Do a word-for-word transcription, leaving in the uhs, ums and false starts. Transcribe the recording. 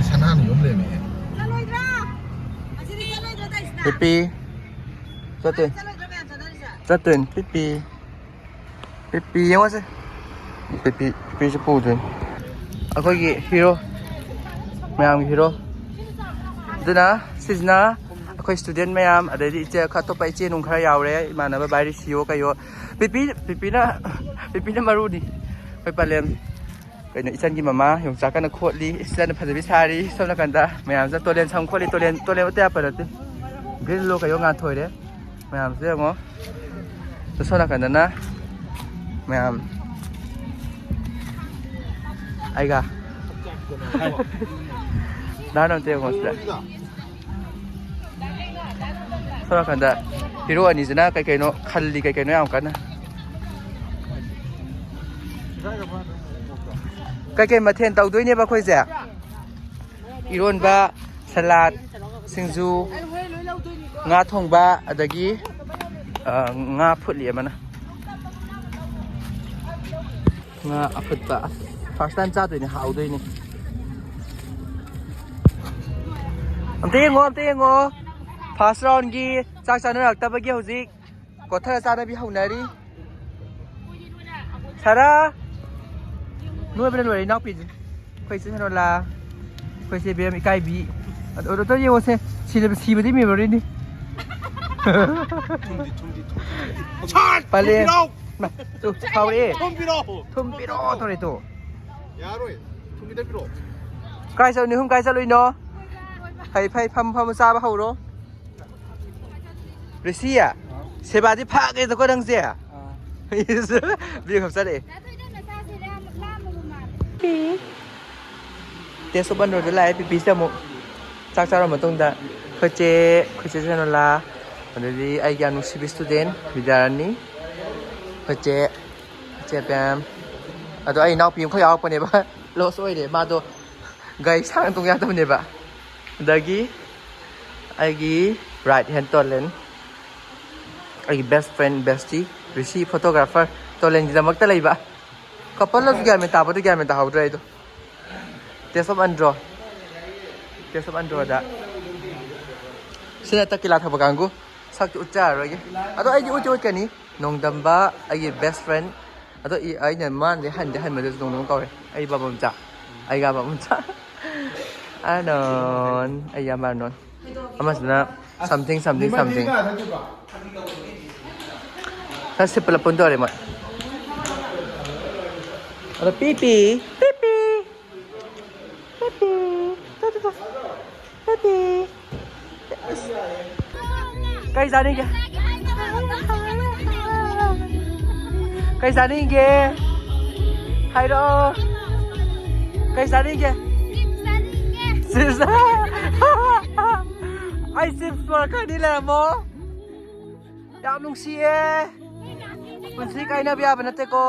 ꯁꯅꯥꯅ ꯌꯣꯝ ꯂꯩꯔꯝꯃꯦ꯫ ꯆꯠꯂꯣꯏꯗ꯭ꯔꯥ? ꯉꯁꯤꯗꯤ ꯆꯠꯂꯣꯏꯗ꯭ꯔꯥ ꯇꯧꯏꯁꯤꯅ? ꯄꯤꯄꯤ꯫ ꯆꯠꯇꯣꯏꯅꯤ꯫ ꯆꯠꯂꯣꯏꯗ꯭ꯔꯥ ꯃꯌꯥꯝ ꯆꯠꯅꯔꯤꯁꯦ? ꯆꯠꯇꯣꯏꯅꯤ ꯄꯤꯄꯤ꯫ ꯄꯤꯄꯤ ꯌꯦꯡꯉꯣꯁꯦ꯫ ꯄꯤꯄꯤ ꯄꯤꯄꯤꯁꯨ ꯄꯨꯗꯣꯏꯅꯤ꯫ ꯑꯩꯈꯣꯏꯒꯤ ꯍꯤꯔꯣ꯫ ꯃꯌꯥꯝꯒꯤ ꯍꯤꯔꯣ꯫ ꯑꯗꯨꯅ ꯁꯤꯁꯤꯅ ꯑꯩꯈꯣꯏ ꯁ꯭ꯇꯨꯗꯦꯟ ꯃꯌꯥꯝ, ꯑꯗꯩꯗꯤ ꯏꯆꯦ ꯈꯔ ꯑꯇꯣꯞꯄ ꯏꯆꯦ ꯅꯨꯡ ꯈꯔ ꯌꯥꯎꯔꯦ, ꯏꯃꯥꯟꯅꯕ ꯚꯥꯏ ꯔꯤꯁꯤꯌꯣ ꯀꯩꯌꯣ꯫ ꯄꯤꯄꯤ ꯄꯤꯄꯤꯅ ꯄꯤꯄꯤꯅ ꯃꯔꯨꯅꯤ꯫ ꯑꯩꯈꯣꯏ ꯄꯂꯦꯝ꯫ ꯀꯩꯅꯣ, ꯏꯆꯟꯒꯤ ꯃꯃꯥ ꯌꯣꯡꯆꯥꯛ ꯀꯟꯅ ꯈꯣꯠꯂꯤ꯫ ꯏꯆꯟꯅ ꯐꯖꯕꯤ ꯁꯥꯔꯤ꯫ ꯁꯣꯝ ꯅꯥꯀꯟꯗ ꯃꯌꯥꯝꯁꯤꯅ ꯇꯣꯂꯦꯟ ꯁꯝ ꯈꯣꯠꯂꯤ꯫ ꯇꯣꯂꯦꯟ ꯇꯣꯂꯦꯟ ꯑꯇꯩ ꯌꯥꯄ ꯅꯠꯇꯦ꯫ ꯒ꯭ꯔꯤꯟ ꯂꯣ ꯀꯩꯌꯣ ꯉꯥꯟꯊꯣꯏꯔꯦ꯫ ꯃꯌꯥꯝꯁꯦ ꯌꯦꯡꯉꯣ꯫ ꯑꯗꯣ ꯁꯣꯝ ꯅꯥꯀꯟꯗꯅ ꯃꯌꯥꯝ ꯑꯩꯒ ꯗꯥ ꯅꯣꯟꯇ ꯌꯦꯡꯉꯣ ꯁꯤꯗ꯫ ꯁꯣꯝ ꯅꯥꯀꯟꯗ ꯍꯤꯔꯣ ꯑꯅꯤꯁꯤꯅ ꯀꯩ ꯀꯩꯅꯣ ꯈꯜꯂꯤ, ꯀꯩ ꯀꯩꯅꯣ ꯌꯥꯝ ꯀꯟꯅ꯫ ꯀꯩ ꯀꯩ ꯃꯊꯦꯜ ꯇꯧꯗꯣꯏꯅꯦꯕ ꯑꯩꯈꯣꯏꯁꯦ? ꯏꯔꯣꯟꯕ, ꯁꯂꯥꯗ, ꯁꯤꯡꯖꯨ, ꯉꯥ ꯊꯣꯡꯕ, ꯑꯗꯒꯤ, ꯑ, ꯉꯥ ꯐꯨꯠꯂꯤ ꯑꯃꯅ꯫ ꯉꯥ ꯑꯐꯨꯠꯄ꯫ ꯑꯁ, first time ꯆꯥꯗꯣꯏꯅꯦ, ꯍꯥꯎꯗꯣꯏꯅꯦ꯫ ꯑꯝꯇ ꯌꯦꯡꯉꯣ, ꯑꯝꯇ ꯌꯦꯡꯉꯣ꯫ First round ꯒꯤ ꯆꯥꯛ ꯆꯥꯅꯔꯛꯇꯕꯒꯤ ꯍꯧꯖꯤꯛ ꯀꯣꯊꯔ ꯆꯥꯅꯕꯤ ꯍꯧꯅꯔꯤ꯫ ꯁꯥꯔꯥ! ꯅꯣꯏꯕꯅ ꯂꯣꯏꯔꯦ ꯏꯅꯥꯎꯄꯤꯁꯦ꯫ ꯑꯩꯈꯣꯏ ꯆꯦ ꯁꯅꯣꯂꯥ꯫ ꯑꯩꯈꯣꯏ ꯆꯦ ꯕꯦꯝ ꯏꯀꯥꯏꯕꯤ꯫ ꯑꯗꯣ, ꯑꯗꯣ ꯌꯦꯡꯉꯣꯁꯦ꯫ ꯁꯤꯗ ꯁꯤꯕꯗꯤ memory ꯅꯤ꯫ ꯁꯥꯠ! ꯄꯥꯂꯦ꯫ ꯊꯨꯝꯕꯤꯔꯛꯑꯣ! ꯃꯥ, ꯇꯨ, ꯐꯥꯎꯔꯛꯑꯦ꯫ ꯊꯨꯝꯕꯤꯔꯛꯑꯣ! ꯊꯨꯝꯕꯤꯔꯛꯑꯣ ꯇꯧꯔꯦ ꯇꯨ꯫ ꯌꯥꯔꯣꯏ꯫ ꯊꯨꯝꯕꯤꯗꯕꯤꯔꯛꯑꯣ꯫ ꯀꯥꯏ ꯆꯠꯂꯨꯏꯅꯣ? ꯀꯥꯏ ꯆꯠꯂꯨꯏꯅꯣ? ꯐꯩ, ꯐꯩ, ꯐꯝ, ꯐꯝ, ꯆꯥꯕ ꯍꯧꯔꯣ꯫ ꯔꯤꯁꯤ, ꯁꯦꯕꯥꯗꯤ ꯐꯈ꯭ꯔꯦꯗꯀꯣ ꯅꯪꯁꯦ꯫ ꯕꯦꯒ ꯍꯥꯞꯆꯜꯂꯛꯑꯦ꯫ ꯇꯦꯁ ꯑꯣꯐ ꯑꯟꯗ꯭ꯔꯣꯗ ꯂꯥꯛꯑꯦ, ꯄꯤꯄꯤꯁꯤꯗ ꯑꯃꯨꯛ꯫ ꯆꯥꯛ ꯆꯥꯔꯕ ꯃꯇꯨꯡꯗ ꯑꯩꯈꯣꯏ ꯆꯦ, ꯑꯩꯈꯣꯏ ꯆꯦ ꯁꯅꯣꯂꯥ, ꯑꯗꯩꯗꯤ ꯑꯩꯒꯤ ꯌꯥꯝ ꯅꯨꯡꯁꯤꯕꯤ ꯁ꯭ꯇꯨꯗꯦꯟ ꯕꯤꯗ꯭ꯌꯥꯔꯥꯅꯤ, ꯑꯩꯈꯣꯏ ꯆꯦ, ꯆꯦ ꯄꯦꯝ꯫ ꯑꯗꯣ ꯑꯩ ꯏꯅꯥꯎꯄꯤ ꯑꯃꯈꯛ ꯌꯥꯎꯔꯛꯄꯅꯦꯕ, ꯂꯣꯁ ꯑꯣꯏꯔꯦ꯫ ꯃꯥꯗꯣ ꯒꯥꯔꯤ ꯁꯥꯡꯅ ꯇꯣꯡ ꯌꯥꯗꯕꯅꯦꯕ꯫ ꯑꯗꯒꯤ ꯑꯩꯒꯤ ꯔꯥꯏꯠ ꯍꯦꯟ ꯇꯣꯂꯦꯟ, ꯑꯩꯒꯤ ꯕꯦꯁ ꯐ꯭ꯔꯦꯟ ꯕꯦꯁꯇꯤ ꯔꯤꯁꯤ ꯐꯣꯇꯣꯒ꯭ꯔꯥꯐꯔ ꯇꯣꯂꯦꯟꯒꯤꯗꯃꯛꯇ ꯂꯩꯕ꯫ ꯀꯄꯜ ꯑꯣꯐ ꯒ꯭ꯌꯥꯟ ꯃꯦꯟ ꯇꯥꯕꯗꯣ ꯒ꯭ꯌꯥꯟ ꯃꯦꯟ ꯇꯥꯍꯧꯗ꯭ꯔꯦ ꯑꯩꯗꯣ꯫ Taste of Andro. Taste of Andhra ꯗ꯫ ꯁꯤꯅ ꯇꯀꯤꯂꯥ ꯊꯛꯄ ꯀꯥꯡꯕꯨ꯫ ꯁꯛꯇꯤ ꯎꯠꯆꯔꯔꯣꯏꯒꯦ꯫ ꯑꯗꯣ ꯑꯩꯗꯤ ꯎꯠꯇꯤ ꯎꯠꯀꯅꯤ꯫ ꯅꯣꯡꯗꯝꯕ, ꯑꯩꯒꯤ best friend꯫ ꯑꯗꯣ ꯑꯩꯅ ꯃꯥꯅꯗꯤ ꯍꯟꯗꯤ ꯍꯟꯕꯗꯁꯨ ꯅꯣꯡꯗꯝ ꯀꯧꯔꯦ꯫ ꯑꯩ ꯕꯥꯕꯝꯆꯥ꯫ ꯑꯩꯒ ꯕꯥꯕꯝꯆꯥ꯫ ꯑꯥꯔꯅꯣꯟ꯫ ꯑꯩ ꯌꯥꯝ ꯑꯥꯔꯅꯣꯟ꯫ ꯑꯃꯁꯤꯅ something, something, something꯫ ꯈꯔ ꯁꯤꯠꯄ ꯂꯞꯄ ꯇꯧꯔꯦ ꯃꯣꯏ꯫ ꯑꯗꯣ ꯄꯤ ꯄꯤ, ꯄꯤ ꯄꯤ, ꯄꯤ ꯄꯤ꯫ ꯇꯨ, ꯇꯨ, ꯇꯨ꯫ ꯄꯤ ꯄꯤ꯫ ꯀꯩ ꯆꯥꯅꯤꯡꯒꯦ? ꯀꯩ ꯆꯥꯅꯤꯡꯒꯦ? ꯍꯥꯏꯔꯛꯑꯣ꯫ ꯀꯩ ꯆꯥꯅꯤꯡꯒꯦ? Chips꯫ ꯑꯩ chips ꯄꯨꯔꯛꯀꯅꯤ, ꯂꯩꯔꯝꯃꯣ꯫ ꯌꯥꯝ ꯅꯨꯡꯁꯤꯌꯦ꯫ ꯄꯨꯟꯁꯤ ꯀꯥꯏꯅꯕ ꯌꯥꯕ ꯅꯠꯇꯦꯀꯣ꯫